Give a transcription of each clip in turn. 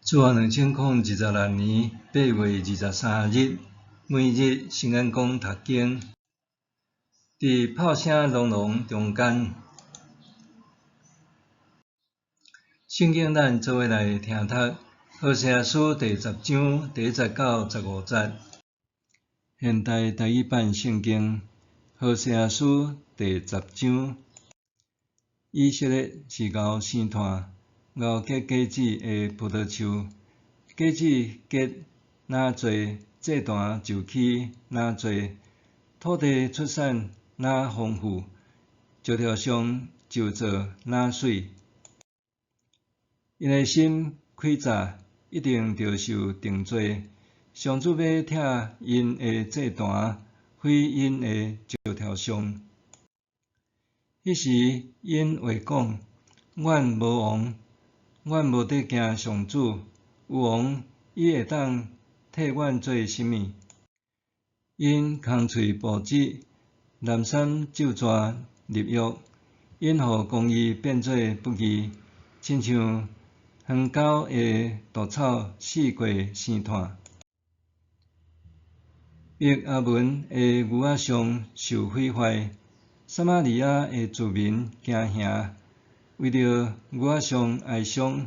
主後2026年8月23日，每日聖眼光讀經，佇炮聲隆隆中間，聖經咱做伙來聽讀何西阿書第十章第一節到十五節。現代台語版聖經何西阿書第十章，以色列是牛生炭，牛結果子的葡萄樹。果子結若濟，祭壇就起若濟，土地出產若豐富，石頭上就做若媠。𪜶的心詭詐，一定著受定罪。上主欲拆𪜶的祭壇，毀𪜶的石頭像。彼時𪜶會講：阮無王，阮無佇驚上主。有王，伊會當替阮做啥物？𪜶空喙報紙，濫散咒詛立約，𪜶予公義變做不義，親像荒郊的毒草四過生炭。伯亞文的牛仔像受毀壞，撒瑪利亞的住民驚嚇，為著牛仔像哀傷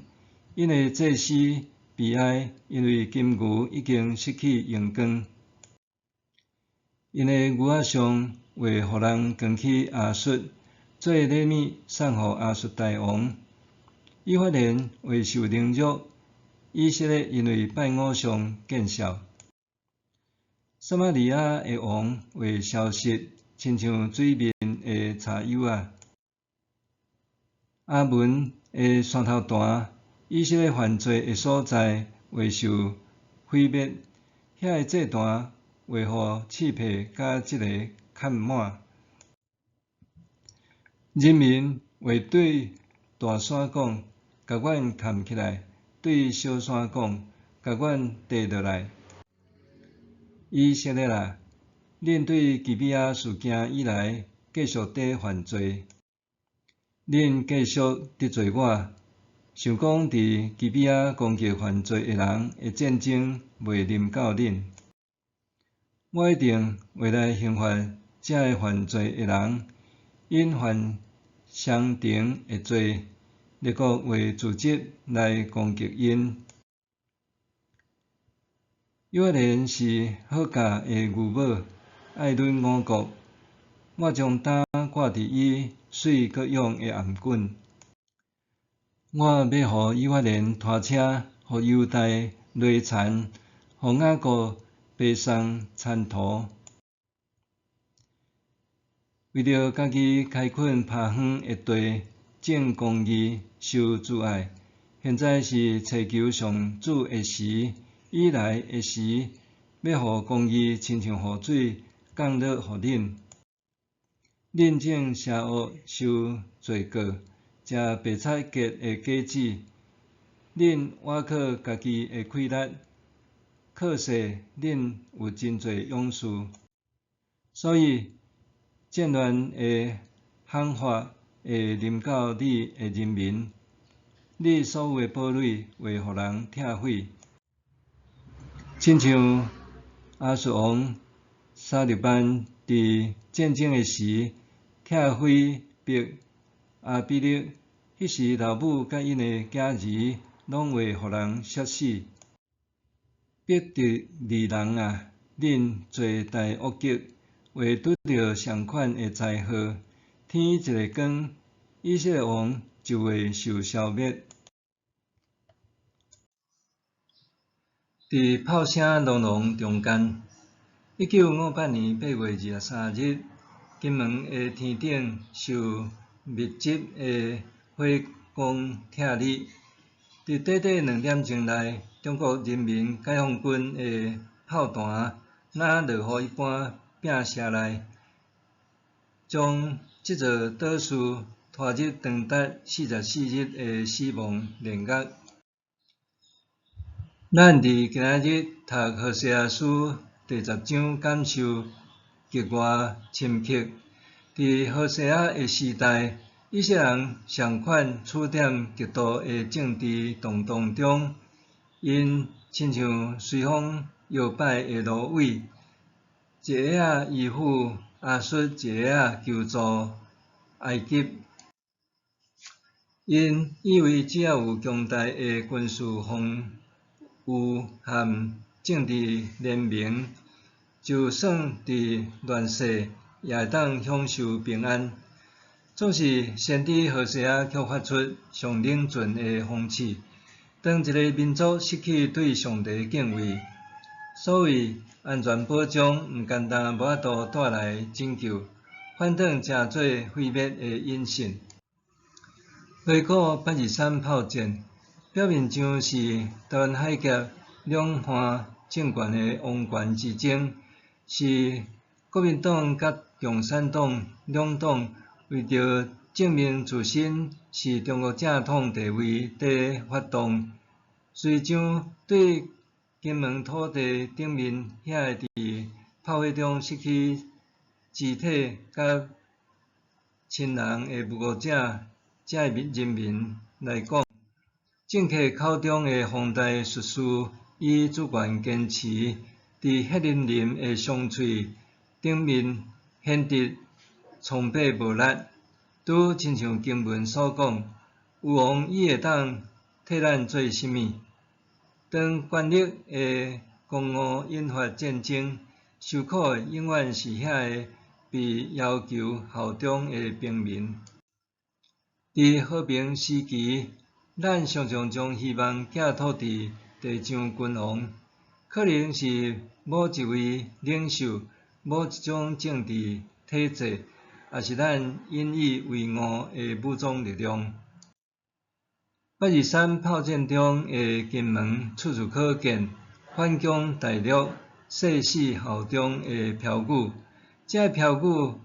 ，𪜶的祭司悲哀，因為金牛已經失去榮光。𪜶的牛仔像會予人扛去亞述，做禮物送予亞述大王。以法蓮會受凌辱，以色列因為拜偶像見笑。撒瑪利亞的王會消失，親像水面的柴幼仔。亞汶的山頭壇，以色列犯罪的所在會受毀滅，遐个祭壇會予刺皮佮這个崁滿。人民會對大山講：共阮崁起來；對小山講：共阮綴落來。以色列啊，恁對基比亞事件以來，繼續佇犯罪，恁繼續得罪我。想講佇基比亞攻擊犯罪的人的戰爭袂臨到恁，我一定會來刑罰這个犯罪的人，𪜶犯相同的罪，列國會組織來攻擊𪜶。以法蓮是好教的牛母，愛吮五穀，我將擔掛佇伊媠閣勇的頷頸。我欲予以法蓮拖車，予猶大犁田，予雅各背送田土。為著家己開墾拍園的地，種公義，受慈愛。現在是尋求上主的時，伊來的時，欲予公義親像雨水降落予恁。恁種邪惡，受罪過。食白菜結的果子，恁倚靠家己的氣力，靠勢恁有真濟勇士，所以戰亂的罕法會臨到你的人民，你所有的堡壘會予人拆毀，親像亞述王沙勒曼佇戰爭的時拆毀伯亞比勒，彼時老母佮𪜶的囝兒攏會予人殺死。伯特利人啊，恁罪大惡極，會拄著仝款的災禍。天一个光，以色列王就會受消滅。佇炮聲隆隆中間，1958年8月23日，金門的天頂受密集的火光拆日，佇短短兩點鐘內，中國人民解放軍的炮彈若落雨一般拚射來，將這座島嶼拖入長達44日的死亡煉獄。咱佇今仔日讀何西阿書第十章，感受格外深刻。佇何西阿的時代，以色列人仝款處踮極度的政治動盪中， 𪜶親像隨風搖擺的蘆葦，一下仔依附亞述，一下仔求助埃及。𪜶以為只要有強大的軍事防禦和政治聯盟，就算佇亂世也會當享受平安。總是先知何西阿卻發出上冷峻的諷刺：當一个民族失去對上帝的敬畏，所謂安全保障毋干焦無法度帶來拯救，反轉成做毀滅的引信。回顧八二三炮戰，表面上是台灣海峽兩岸政權的王權之爭，是國民黨佮共產黨兩黨為著證明自身是中國正統地位佇發動，隨將對金門土地頂面遐个佇炮火中失去肢體佮親人的無辜者，遮个人民來講，政客口中的宏大敘事與主權堅持，佇血淋淋的傷喙頂面顯得蒼白無力，拄親像經文所講，有王伊會當替咱做啥物？當權力的狂傲引發戰爭，受苦的永遠是遐个被要求效忠的平民。佇和平時期，咱常常將希望寄託佇地上君王，可能是某一位領袖、某一種政治體制，抑是咱引以為傲的武裝力量。八二三炮戰中的金門，處處可見反攻大陸、誓死效忠的標語。這標語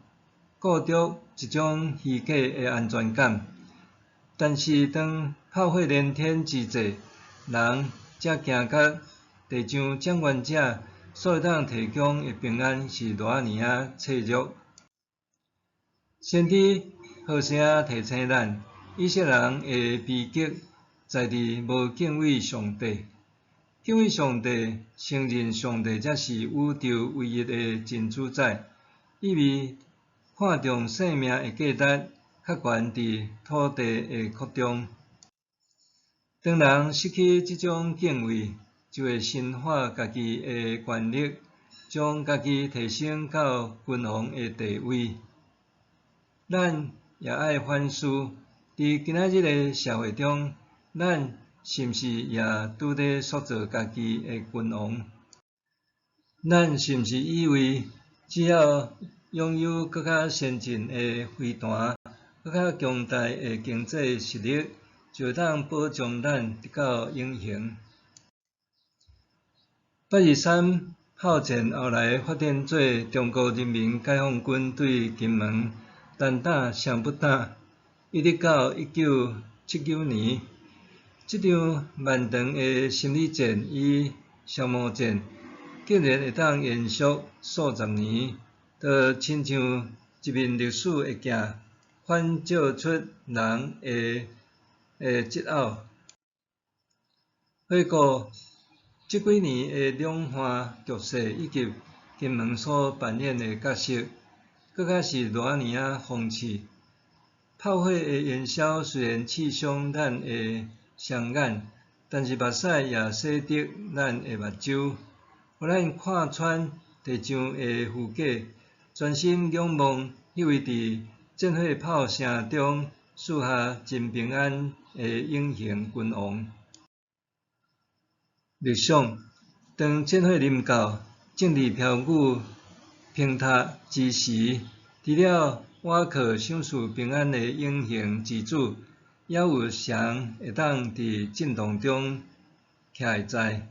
固著一種虛假的安全感，但是當炮火連天之際，人才驚覺地上掌權者所會當提供的平安是偌爾仔脆弱。先知何西阿提醒咱，以色列人的悲劇在佇無敬畏上帝。敬畏上帝，承認上帝才是宇宙唯一的真主宰，意味看重生命的價值較懸佇土地的擴張。當人失去這種敬畏，就會神化家己的權力，將家己提升到君王的地位。咱也愛反思，佇今仔日的社會中，咱是毋是也拄咧塑造家己的君王？咱是毋是以為只要擁有閣較先進的飛彈、閣較強大的經濟實力，就會當保障咱得到永恆？八二三炮戰後來發展做中國人民解放軍對金門單打雙不打，一直到1979年，這場漫長的心理戰與消磨戰，竟然會當延續數十年，就親像一面歷史的鏡，反照出人的執拗。回顧這幾年的兩岸局勢以及金門所扮演的角色，閣較是偌爾仔諷刺。炮火的煙硝雖然刺傷咱的雙眼，但是目屎也洗滌咱的目睭，予咱看穿地上的虛假，專心仰望彼位佇戰火炮聲中賜下真平安的永恆君王。默想，當戰火臨到，政治標語崩塌之時，除了倚靠賞賜平安的永恆之主，猶有誰會當佇震動中徛會在？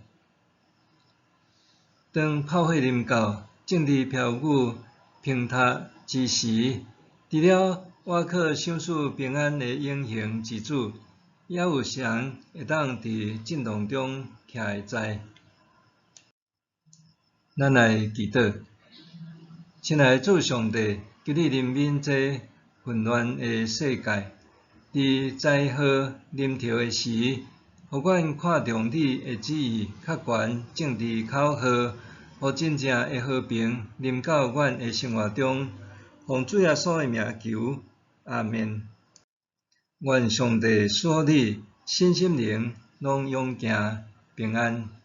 當炮火臨到，政治標語崩塌之時，除了倚靠賞賜平安的永恆之主，猶有誰會當佇震動中徛會在？咱來祈禱，親愛的主上帝，求你憐憫這混亂的世界，佇災禍臨頭的時，予予阮看重你的旨意較懸政治口號，予真正的和平臨到阮的生活中。奉主耶穌的名求，阿們。願上帝賜福你，身心靈攏勇健平安。